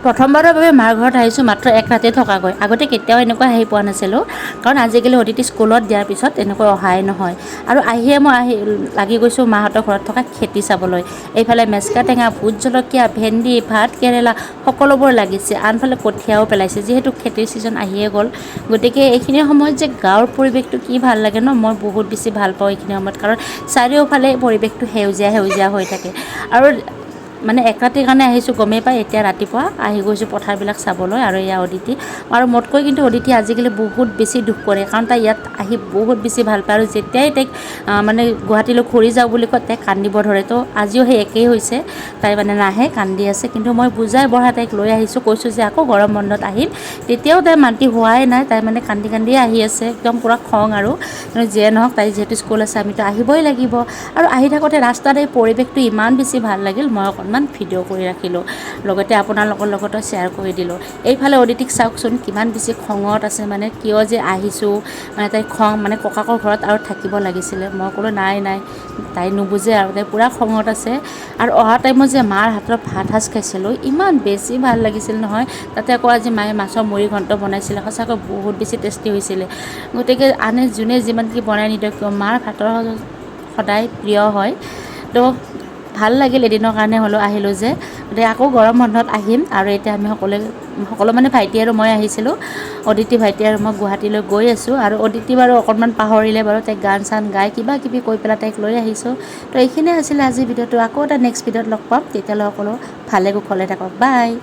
প্ৰথমবাৰৰ বাবে মাৰ ঘৰত আহিছোঁ মাত্ৰ এক ৰাতি থকাকৈ। আগতে কেতিয়াও এনেকুৱা আহি পোৱা নাছিলোঁ, কাৰণ আজিকালি অদিতি স্কুলত দিয়াৰ পিছত এনেকৈ অহাই নহয়। আৰু আহিয়ে মই আহি লাগি গৈছোঁ মাহঁতৰ ঘৰত থকা খেতি চাবলৈ। এইফালে মেচকা টেঙা, ভোট জলকীয়া, ভেন্দি, ভাত কেৰেলা সকলোবোৰ লাগিছে। আনফালে কঠীয়াও পেলাইছে, যিহেতু খেতিৰ ছিজন আহিয়ে গ'ল। গতিকে এইখিনি সময়ত যে গাঁৱৰ পৰিৱেশটো কি ভাল লাগে ন, মই বহুত বেছি ভাল পাওঁ এইখিনি সময়ত, কাৰণ চাৰিওফালে পৰিৱেশটো সেউজীয়া সেউজীয়া হৈ থাকে। আৰু মানে এক ৰাতিৰ কাৰণে আহিছোঁ গমেই পাই, এতিয়া ৰাতিপুৱা আহি গৈছোঁ পথাৰবিলাক চাবলৈ। আৰু এয়া অদিতি, আৰু মোতকৈ কিন্তু অদিতি আজিকালি বহুত বেছি দুখ কৰে, কাৰণ তাই ইয়াত আহি বহুত বেছি ভাল পায়। আৰু যেতিয়াই তাইক মানে গুৱাহাটীলৈ ঘূৰি যাওঁ বুলি কয়, তাই কান্দিব ধৰে। তো আজিও সেই একেই হৈছে, তাই মানে নাহে, কান্দি আছে। কিন্তু মই বুজাই বঢ়াই তাইক লৈ আহিছোঁ, কৈছোঁ যে আকৌ গৰম বন্ধত আহিম। তেতিয়াও তাই মান্তি হোৱাই নাই, তাই মানে কান্দি কান্দিয়ে আহি আছে, একদম পূৰা খং। আৰু কিন্তু যিয়ে নহওক, তাই যিহেতু স্কুল আছে, আমিতো আহিবই লাগিব। আৰু আহি থাকোঁতে ৰাস্তাত এই পৰিৱেশটো ইমান বেছি ভাল লাগিল, মই অকণমান ভিডিঅ' কৰি ৰাখিলোঁ, লগতে আপোনালোকৰ লগতো শ্বেয়াৰ কৰি দিলোঁ। এইফালে অদিতিক চাওকচোন, কিমান বেছি খঙত আছে, মানে কিয় যে আহিছোঁ, মানে তাই খং, মানে ককাকৰ ঘৰত আৰু থাকিব লাগিছিলে। মই ক'লোঁ নাই নাই, তাই নুবুজে আৰু তাই পূৰা খঙত আছে। আৰু অহা টাইমত যে মাৰ হাতৰ ভাত সাজ খাইছিলোঁ, ইমান বেছি ভাল লাগিছিল নহয়। তাতে আকৌ আজি মায়ে মাছৰ মুড়ি ঘণ্ট বনাইছিলে, সঁচাকৈ বহুত বেছি টেষ্টি হৈছিলে। গতিকে আনে যোনে যিমান কি বনাই নিদিয়ক কিয়, মাৰ ভাতৰ সদায় প্ৰিয় হয়। তো ভাল লাগিল, এদিনৰ কাৰণে হ'লেও আহিলোঁ যে। গতিকে আকৌ গৰম বন্ধত আহিম। আৰু এতিয়া আমি সকলোৱে, সকলো মানে ভাইটি আৰু মই আহিছিলোঁ, অদিতি ভাইটি আৰু মই গুৱাহাটীলৈ গৈ আছোঁ। আৰু অদিতি বাৰু অকণমান পাহৰিলে বাৰু, তাইক গান চান গাই কিবা কিবি কৈ পেলাই তাইক লৈ আহিছোঁ। তো এইখিনিয়ে আছিলে আজিৰ ভিডিঅ'টো। আকৌ এটা নেক্সট ভিডিঅ'ত লগ পাম, তেতিয়ালৈ সকলো ভালে কুশলে থাকক। বাই।